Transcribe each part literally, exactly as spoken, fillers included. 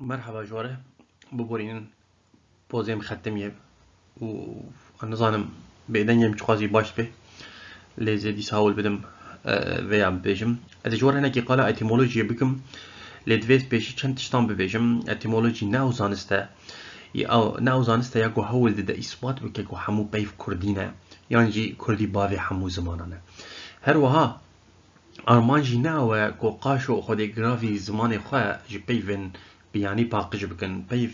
Merheba ji we re, biborînin pozê min xetimiye û ez nizanim bêdengê min çiqasî baş dibe, lê zêdî sawil bidim, e, vêya bibêjim. Ez ê ji we re hinekî qala etîmolojiyê bikim, lê divê ez pêşî çend tiştan bibêjim. Etîmolojî ne ew zanist e, ya ew, ne ew zanist e ya ku hewl dide îsbat bike ku hemû peyv kurdî ne, yan jî kurdî bavê hemû zimanan e. Her wiha, armanc jî ne ew e ku qaşo xwedê giravî zimanê xwe ji peyvên biyanî paqij bikin. Peyv,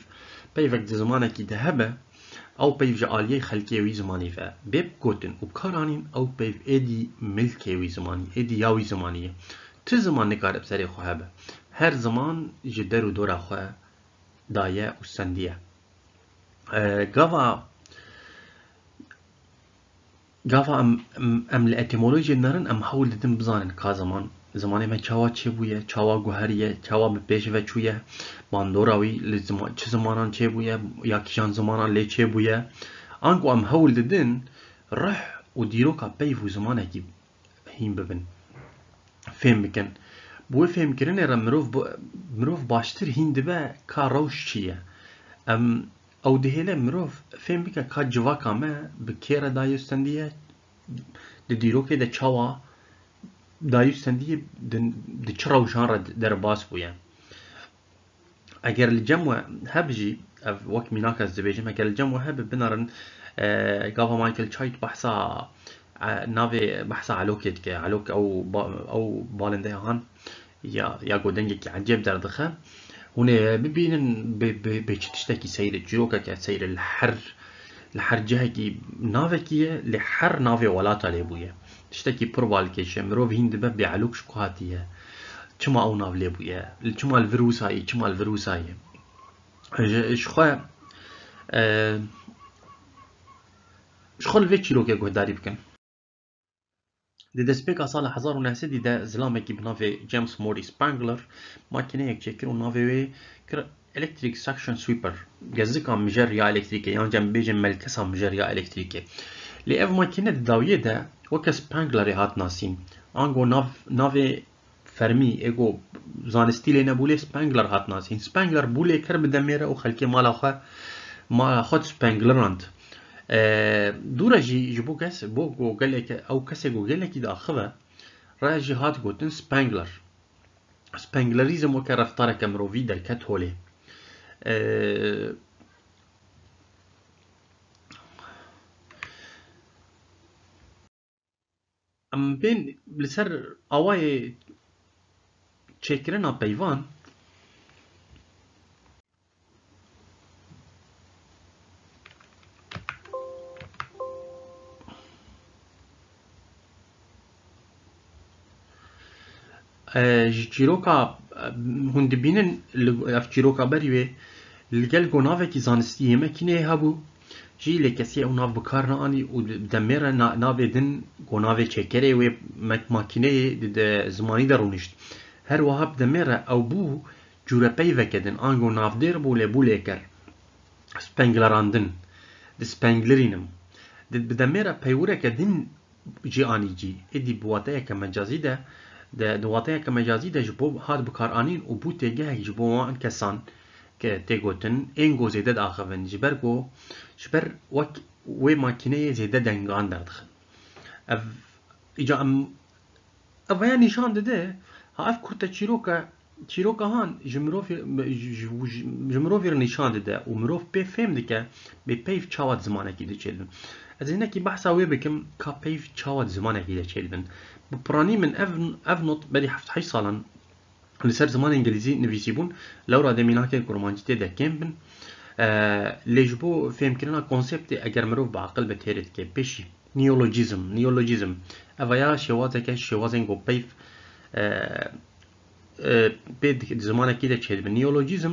peyvek di zimanekî de hebe, ew peyv ji aliyê xelkê wî zimanî ve bê gotin û bikaranîn, ew peyv êdî milkê wî zimanî, êdî ya wî zimanî ye. Ti ziman nikare bi serê xwe hebe. Her ziman ji der û dora xwe daye û sendiye. E, gava Gava em, em, em li etîmolojiyê nerin, em hewl didin bizanin ka ziman, zimanê me çawa çêbûye, çawa guheriye, çawa bi pêş ve çûye, bandora wî li zima-, çi zimanan çêbûye, ya kîjan zimanan lê çêbûye. Anku em hewl didin ruh û dîroka peyv û zimanekî hîn bibin, fêm bikin. Bi wê fêmkirinê re mirov bi-, mirov baştir hîn dibe ka rewş çi ye. Em, ew dihêle mirov fêm bike ka civaka me bi kê re dayûstendiye, di dîrokê de çawa dayûstendiye, di, di çi rewşan re derbas bûye. Eger li cem we heb jî, ev wek mînak ez dibêjim, eger li cem we hebe binerin, e, gava Michael Chait behsa, e, navê behsa Elokê dike. Elok ew ba-, ew balindeya han ya, ya ku dengekî ecêb derdixe. Hûn ê bibînin bê, bê, bê çi tiştekî seyr e, çîrokeke seyr e li her, li her cihekî navekî ye, lê her navê welata lê bûye. Tiştekî pir balkêş e. Mirov hîn dibe bê Elok ji ku hatiye. Çima ew nav lê bûye? Li çima li vir wisayî? Çima li vir wisayî? Ji, ji xwe, e, ji xwe li vê çîrokê guhdarî bikin. Di destpêka sala hezar û neh sedî de zilamekî bi navê James Murray Spangler makîneyek çêkir û navê wê kir Electric Suction Sweeper. Gezika mijer ya elektrîkê, yan jî em bêjin melkesa mijer ya elektrîkê. Lê ev makîne di dawiyê de weke Spanglerê hat nasîn. Ango nav, navê fermî, ê ku zanistî lê nebû, lê Spangler hat nasîn. Spangler bû lêker bi demê re û xelkê mala xwe, mala xwe dispenglerand. E, dû re jî ji bo kes, bo ku gelek, ew kesê ku gelekî diaxive, re jî hat gotin Spangler. Spenglerîzm weke reftareke mirovî derket holê. E, Em bên li ser awayê çêkirina peyvan. E, ji çîroka, e, hûn dibînin, li, ev çîroka berî wê li gel gonavekî zanistî yê mekîneyê hebû. Jî lê kesî ew nav bi kar neanî û di demê re na-, navê din ku navê çêkerê wê mek-, makîneyê di, di zimanî de rûnişt. Her wiha bi demê re ew bû cûre peyveke din, ango navdêr bû lê bû lêker. Spenglerandin. Dispenglerînim. Di, bi demê re peywireke din jî anî cî. Êdî bi wateyeke mecazî de, de, di wateyeke mecazî de ji bo hat bikaranîn û bû têgehek ji bo wan kesan ke tê gotin, ên ku zêde diaxivin. Ji ber ku, ji ber wek wê makîneyê zêde dengan derdixin. Ev, îca em, ev vaya nîşan dide, ha ev kurte çîroka, çîroka han ji mirovî, ji, ji, ji mirovî re nîşan dide û mirov pê fêm dike, bê peyv çawa di zimanekî de çêdibin. Ez hinekî behsa wê bikim, ka peyv çawa di zimanekî de çêdibin. Bi piranî min ev, ev not berî heft heşt salan li ser zimanê îngilîzî nivîsîbûn, lewra demînakên kurmancî tê de kêm bin. E, lê ji bo fêmkirina konseptê, eger mirov bi aqil be têrê dike, pêşî. Neolojîzm, neolojîzm. Eva ya şêwazeke ji şêwazên ku peyv, e, e, pê di, di zimanekî de çêdibin. Neolojîzm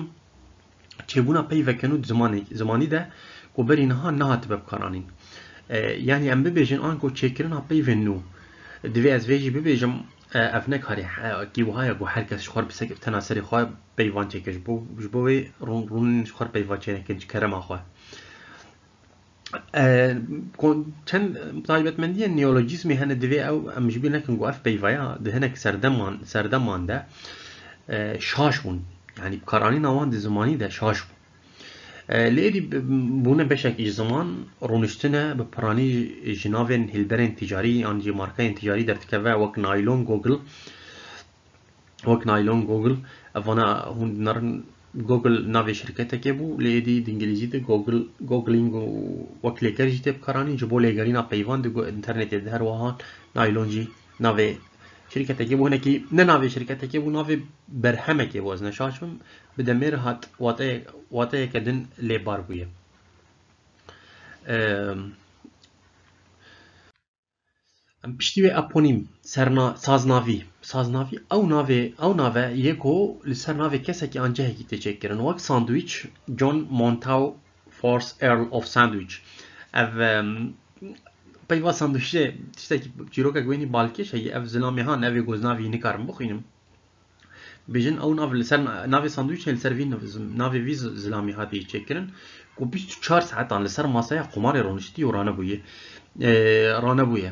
çêbûna peyveke nû di zimanê, zimanî de ku berî niha nehatibe bikaranîn. E, yanî em bibêjin anko çêkirina peyvên nû. Divê ez vê jî bibêjim, e, ev ne karê, e, kî wiha ye ku her kes ji xwe bi sek-, tena serê xwe peyvan çêke. Ji bo, ji bo wê rûn, rûnên ji xwe peyva çênekin ji kerema xwe. E, ko-, çend taybetmendiyên neolojîzmê hene, divê ew em ji bîr nekin ku ev peyvaya di hinek serdeman, serdeman de, e, şaş bûn. Yanî bikaranîna wan di zimanî de şaş bû. E, Lê êdî bi-, bûne beşek ji ziman, rûniştine bi piranî ji navên hîlberên ticarî yan jî markayên ticarî derdikeve, wek Naylon Google, wek Naylon Google, evana hûn dinarin Google navê şirketekê bû, lê êdî di îngilîzî de Google, Googling û wek lêker jî tê bikaranîn ji bo lêgerîna peyvan di go-, înternetê de. Her wiha Naylon jî navê şirketekê bû, hinekî ne navê şirketekê bû, navê berhemekê bû, ez ne şaş bim, bi demê re hat wateyek-, wateyeke din lêbar bûye. Em, em piştî wê eponîm, serna-, saznavî. Saznavî ew navê, ew nave yê ku li ser navê kesekî an cihekî tê çêkirin. Wek sandwich, John Montagu Fourth, Earl of Sandwich. Ev, em, peyva sandwîçê tiştekî çîrokek wênî balkêş heye. Ev zilamê han, ev ê ku ez navê nikarim bixwînim. Bêjin ew nav li ser na-, navê sandwîçê li ser vî nav-, navê vî z-, zilamî hatiye çêkirin ku bîst û çar saetan li ser masaya qumarê roniştî û ranebûye. E, ranebûye.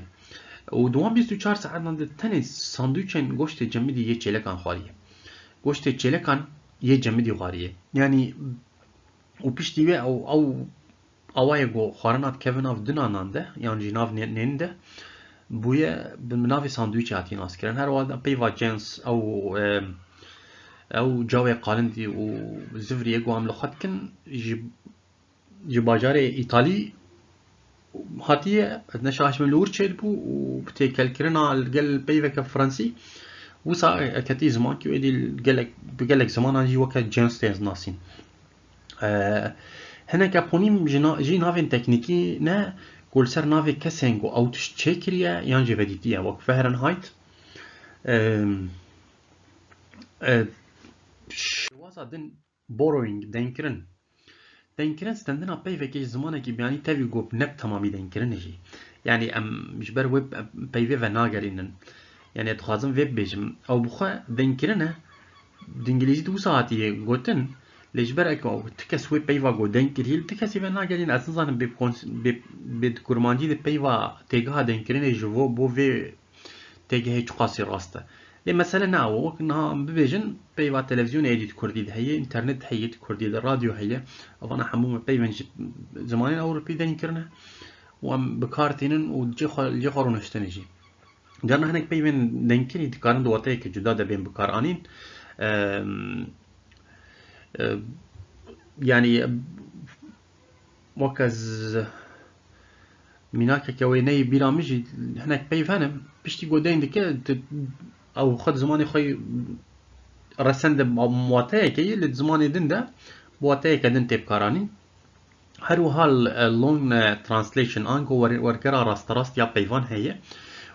Û di wan bîst û çar saetan de tenê sandwîçên goştê cemidî yê çêlekan xwariye. Goştê çêlekan yê cemidî xwariye. Yanî û piştî wê ew, ew awayê ku xwarina dikeve nav dina nan de, yan jî nav nê-, nênî de, bûye bi navê sandwîçê hatiye naskirin. Her wiha peyva cins, ew, e, ew cawê qalindî û zivriyê ku em li xwe dikin, ji, ji bajarê Îtalî hatiye, ez ne şaş bim li wir çêdibû û bi têkelkirina li gel peyveke fransî, wisa ketî zimankî û êdî gelek, bi gelek zimanan jî weke cins tê nasîn. E, hinek eponîm ji na-, jî navên teknîkî ne ku li ser navê kesên ku ew tişt çêkiriye yan jî vedîtiye, wek Fahrenheit. E, e, Şêwaza din borrowing, denkirin. Denkirin stendina peyvekê ji zimanekî biyanî tevî ku ne bi temamî denkirin e jî. Yanî em ji ber wê peyvê venagerînin. Yanî dixwazim vê bibêjim. Ew bi xwe denkirin e. Di îngilîzî de wisa hatiye gotin. Lê ji ber eke tu kes wê peyva ku denkirî, li tu kesî venagerîne. Ez nizanim bê bi kons-, bê, bê di kurmancî de peyva têgeha denkirinê ji bo, bo vê têgehê çiqasî rast e. Lê mesele ne ew e. Wek niha em bibêjin, peyva televîzyonê êdî di kurdî de heye, înternet heye di kurdî de, radyo heye. Evana hemû me peyvên ji zimanên ewropî deyn kirine û em bi kar tînin û cê xwe, cê xwe rûniştine jî. Carna hinek peyvên denkirî dikarin di wateyeke cuda de bên bikaranîn. Em, e, yanî, wek ez mînakeke wê neyê bîra min jî, hinek peyv hene, piştî ku deyn dike, di, ew xwe di zimanê xwe resen de wateyeke ye, lê di zimanê din de bi wateyeke din tê bikaranîn. Her wiha l-, long, e, translation, ango wer-, wergera rasterast ya peyvan heye.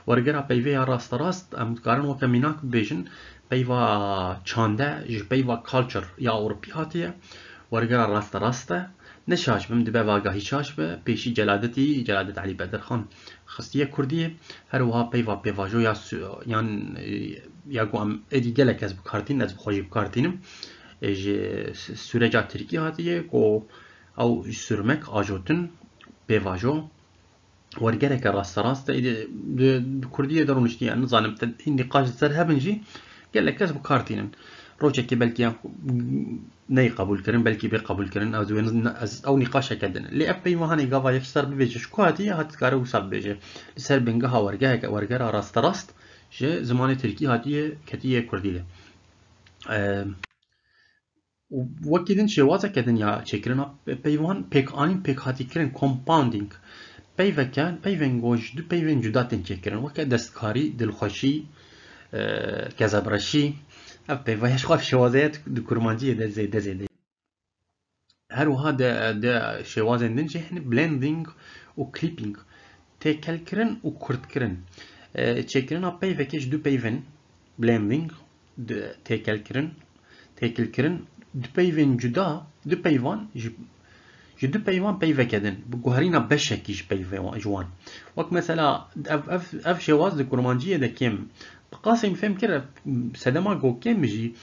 Wergera peyvê ya rasterast, em dikarin weke mînak bibêjin, peyva çande ji peyva culture ya Ewropî hatiye. Wergera rasterast e. Ne şaş bim, dibe vagahî şaş be. Pêşî Celadetî, Celadet Elî Bedirxan xistiye kurdiyê. Her wiha peyva pêvajo ya su-, yan, e, ya ku em êdî gelek kes bi kar tînin, ez bi xwe jî bi kar tînim. E, ji s-, süreca tirkî hatiye ku ew sürmek, ajotin, pêvajo, wergereke rasterast e, di, di, di kurdiyê de rûniştiye. Nizanim te hîn nîqaş li ser hebin jî, gelek kes bi kar tînin. Rojekê belkî yan neyê qebûl kirin, belkî bê qebûl kirin, ez wê niz-, ez ew nîqaşeke din. Lê ev peyva hanê gava yek ji ser bibêje, ji ku hatiye, hat dikare wisa bibêje. Li ser bingeha wergeheke, wergera rasterast ji zimanê tirkî hatiye, ketiye kurdî de. Em, û wekî din şêwazeke din ya çêkirina pe-, peyvan, pêkanîn, pêkhatîkirin, compounding. Peyveke, peyvên ku ji du peyvên cuda tên çêkirin. Weke destkarî, dilxweşî, e, kezebreşî. Ev peyva ya ji xwe şêwazeya di kurmanciyê de zêde zêde. Her wiha di, di şêwazên din jî hene blending û clipping. Têkelkirin û kurtkirin. E, çêkirina peyvekê ji du peyvên, blending, di, têkelkirin, têkilkirin, du peyvên cuda, du peyvan ji, ji du peyvan peyveke din, bi guherîna beşekî ji peyvê wan, ji wan. Wek mesela ev, ev, ev şêwaz di kurmanciyê de kêm. Bi qasî min fêm kir, sedema ku kêm jî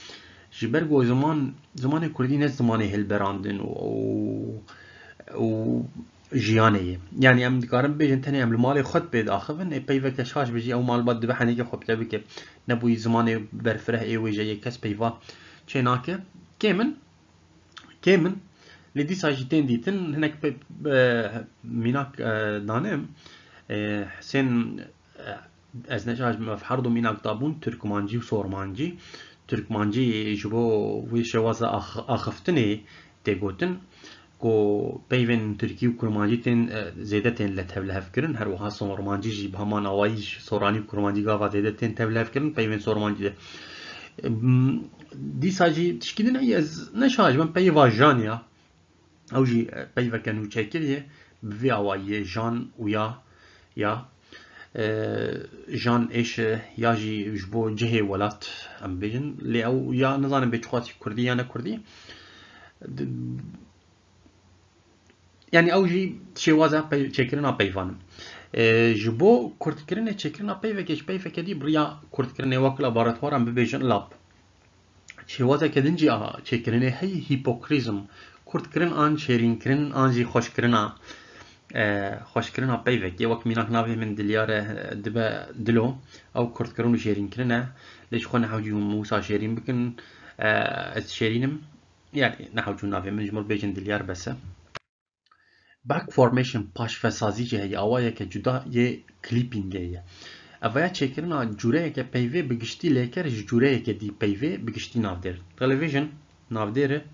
ji ber ku ziman, zimanê kurdî ne zimanê hilberandin û, û, û jiyanê ye. Yanî em dikarin bêjin tenê em li malê xwe pê diaxivin, ê peyveke şaş be jî ew malbat dibe henekê xwe pide bike. Nebûyî zimanê berfireh ê wêje yê kes peyva çê nake. Kêm in, kêm in. Lê dîsa jî tên dîtin, hinek pe-, e, mînak, e, dane. E, Husên, e, ez neşaş me, her du mînak dabûn, Tirkmancî û Sormancî. Tirkmancî ji bo wê şêwaza ax-, axiftinê tê gotin, ku peyvên Tirkî û Kurmancî tên, e, zêde tên le tevlihev kirin. Her wiha Sormancî jî bi heman awayî ji Soranî û Kurmancî gava zêde tên tevlihev kirin, peyvên Sormancî de. Em, dîsa jî tişkî din heye, ez neşaş bim, peyva jan ya. Ew jî, e, peyveke nû çêkiriye, bi vî awayî ye, jan û ya, ya. E, jan êş e, ya jî ji bo cihê welat, em bêjin. Lê ew ya nizanim bê çiqasî kurdî ya ne kurdî. Di-, Yanî ew jî şêwaza pey-, çêkirina peyvan in. E, ji bo kurtkirinê çêkirina peyvekê, ji peyvekê dî bi riya kurtkirinê wek laboratuwaran bibêjin lab. Şêwazeke din jî a çêkirinê heye, hîpokrîzm, kurtkirin an şêrînkirin an jî xweşkirina, e, xweşkirina peyvekê. Wek mînak navê min Dilyar e, dibe Dilo, ew kurtkirin û şêrînkirin e. Lê ji xwe nehewcî hûn wisa şêrîn bikin, e, ez şêrîn im. Yanî nehewcî navê min, ji min bêjin Dilyar bes e. Back formation, paşvesazî jî heye, awayeke cuda yê clippingê ye. Evaya çêkirina cûreyeke peyvê bi giştî lêker ji cûreyeke dî peyvê bi giştî navdêr. Television, navdêr e,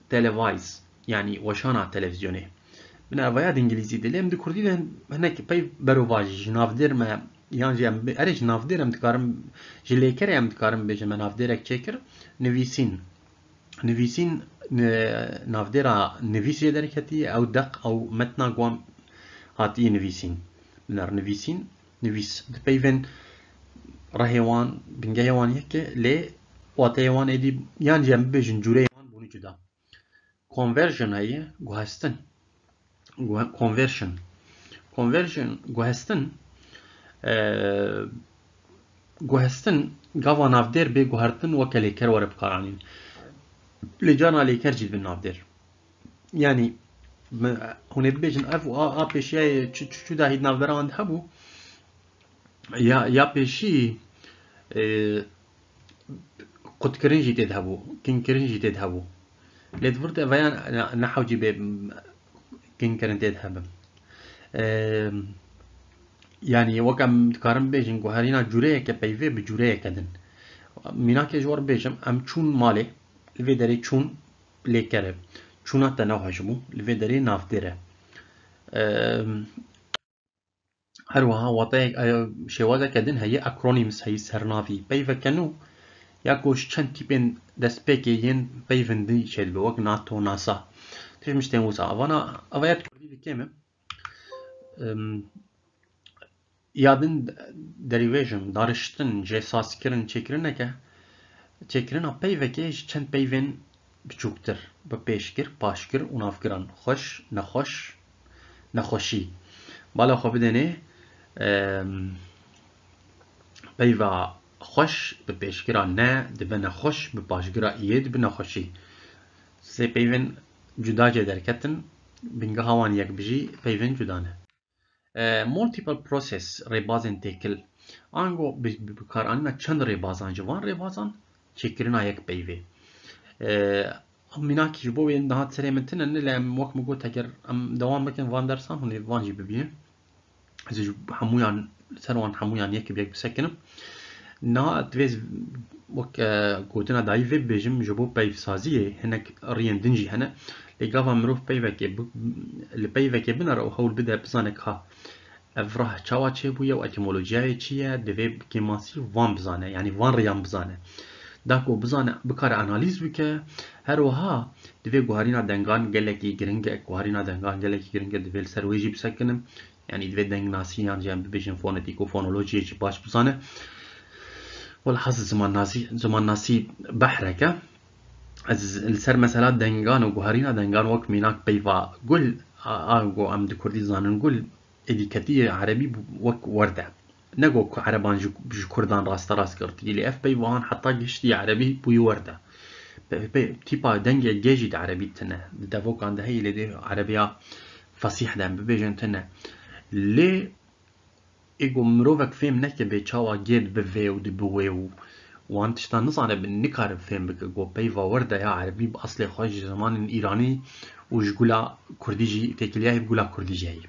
televise, yanî weşana televîzyonê. Bine evaya di îngilîzî de, lê em di kurdî de hinek peyv berovajî ji navdêr me, yan jî em bi-, erê ji navdêr em dikarin, ji lêkerê em dikarin bêjin me navdêrek çêkir, nivîsîn. Nivîsîn, e, navdêra nivîs jê derketî, ew deq, ew metna ku wan hatiye nivîsîn. Binêr nivîsîn, nivîs. Di peyvên rehê wan, bingehê wan yek e, lê wateyê wan êdî yan jî em bibêjin cûreyê wan bûne cuda. Conversion heye, guhestin. Guhe-, conversion. Conversion, guhestin, e, guhestin, gava navdêr bê guhertin weke lêker were bikaranîn. Lê carna lêker jî dibin navdêr. Yanî, me, hûn ê bibêjin, ev a, a pêşiyayê çi, çi, çi dahî di navbera wan de hebû? Ya, ya pêşî, e, qutkirin jî tê de hebû, kinkirin jî tê de hebû. Lê di vir de veya ne, ne hewcî bê kinkirin tê de hebin. E, yanî wek em dikarin bêjin, guherîna cûreyeke peyvê bi cûreyeke din. Mînakê ji we re bêjim, em çûn malê, li vê derê çûn lêker e. Çûna te nexweş bû, li vê derê navdêr e. E, Her wiha wateyek, e, şêwazeke din heye, acronyms heye, sernavî. Peyveke nû ya ku ji çend tîpên destpêkê yên peyvên din çêdibe, wek NATO, NASA. Tişt miştên wisa. Vana, ava ya di kurdî dikêm e. Em, ya din derivation, dariştin, jêsazkirin, çêkirineke, çêkirina peyvekê ji çend peyvên biçûktir, bi pêşgir, paşgir û navgiran, xweş, nexweş, nexweşî. Bala xwe bidênê, em, peyva xweş bi pêşgira ne dibe nexweş, bi paşgira iyê dibe nexweşî. Sê peyvên cuda jê derketin, bingeha wan yek bijî peyvên cuda ne. E, multiple process, rêbazên têkil. Ango bi, bi, bikaranîna çend rêbazan, ji van rêbazan çêkirina yek peyvê. E, Ev mînakî ji bo wê niha serê min tune ne, lê em wek min got, eger em dewam bikin van dersan, hûn ê van jî bibînin. Ez ê ji hemûyan, ser wan hemûyan yek bi yek bisekinim. Niha divê ez wek, e, gotina dayî vê bibêjim, ji bo peyvsaziyê hinek riyên din jî hene. Lê gava mirov peyvekê bi-, li peyvekê binere û hewl bide bizane ka ev rah çawa çêbûye û etîmolojiyayê çi ye, divê bi kêmasî van bizane, yanî van riyan bizane. Da ku bizane, bikare analîz bike, her wiha divê guherîna dengan gelekî giring e, guherîna dengan gelekî giring e, divê li ser wê jî bisekinim. Yanî divê dengnasî yan jî em bibêjin fonetîk û fonolojiyê jî baş bizane. Welhasil zimannasî, zimannasî behrek e. Ez li ser mesela dengan û guherîna dengan wek mînak peyva gul, a, a, ku em di kurdî zanin gul, êdî ketiye erebî wek werde. Ne ku ereban ji, ji kurdan rasterast girtî, lê ev peyva han heta gihiştiye erebî bûyî werde. Pe-, pe-, tîpa dengê gê jî di erebî tune. Di devokan de heye, lê dê erebiya fesîh de em bibêjin tune. Lê ê ku mirovek fêm neke bê çawa gê dibe vê û dibe wê û, wan tiştan nizane, bi nikare fêm bike ku peyva wir de ya erebî bi eslê xwe ji zimanên îranî û ji gula kurdî jî têkiliyayî, bi gula kurdî jî heyî.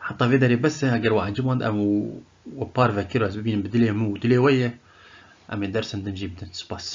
Heta vê derê bes e, eger we eciband em û we parve kir, ez bibînim bi dilê min û dilê we ye, em ê dersên din jî bidin. Spas.